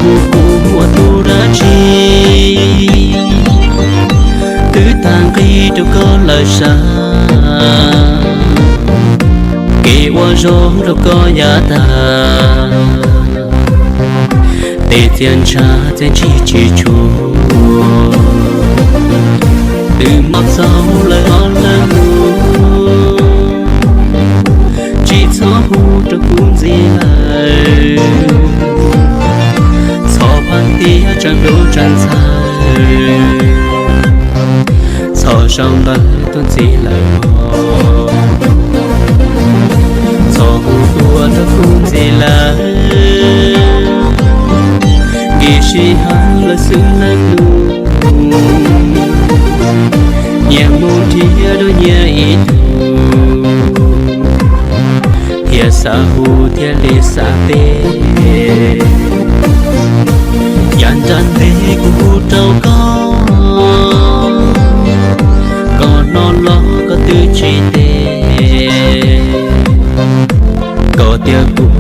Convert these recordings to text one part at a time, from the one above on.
Kuv ua tub dab tsi twb tag nqi rau koj lawm sav, kev ua zoo rau koj yav tag, tes txias ntshav txias ntsig tsis tshua, twb mob txaus lawm os leej nus, tsis txhob hu rau kuv ntxiv lawm, txhob pab tias tseem dub tseem ntxhawv, txhob sau ntawv tuaj ntxiv lawm os, txhob hu tuaj rau kuv ntxiv lawm, nkim sij hawm lawm xwb leej nus, nyias mus nrhiav dua nyias ib tug, thiaj xav hu thiaj li xav teb, yav nram ntej kuv hu rau koj, koj hnov los koj twb tsis teb, koj tias kuv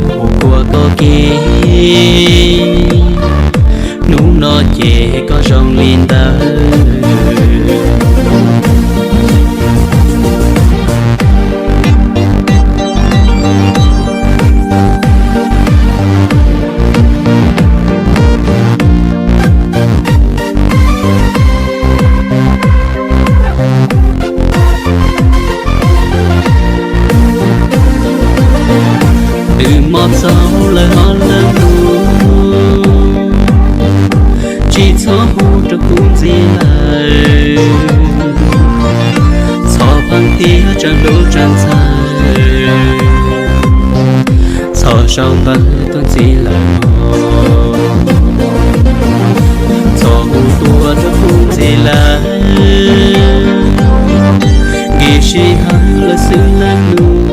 ua koj kiag, hnub no ces koj zoo li ntawd. Twb mob txaus lawm os leej nus, tsis txhob hu rau kuv ntxiv lawm, txhob pab tias tseem dub tseem ntxhawv, txhob sau ntawv tuaj ntxiv lawm os, txhob hu tuaj rau kuv ntxiv lawm, nkim sij hawm lawm xwb leej nus,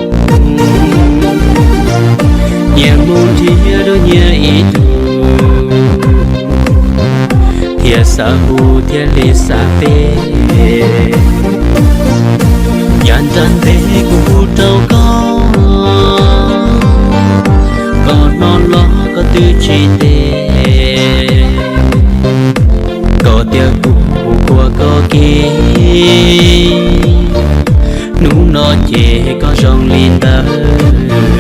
nyias mus nrhiav dua nyias ib tug, thiaj xav hu thiaj li xav teb, yav nram ntej kuv hu rau koj, koj hnov los koj twb tsis teb, koj tias kuv ua koj kiag, hnub no ces koj zoo li ntawd.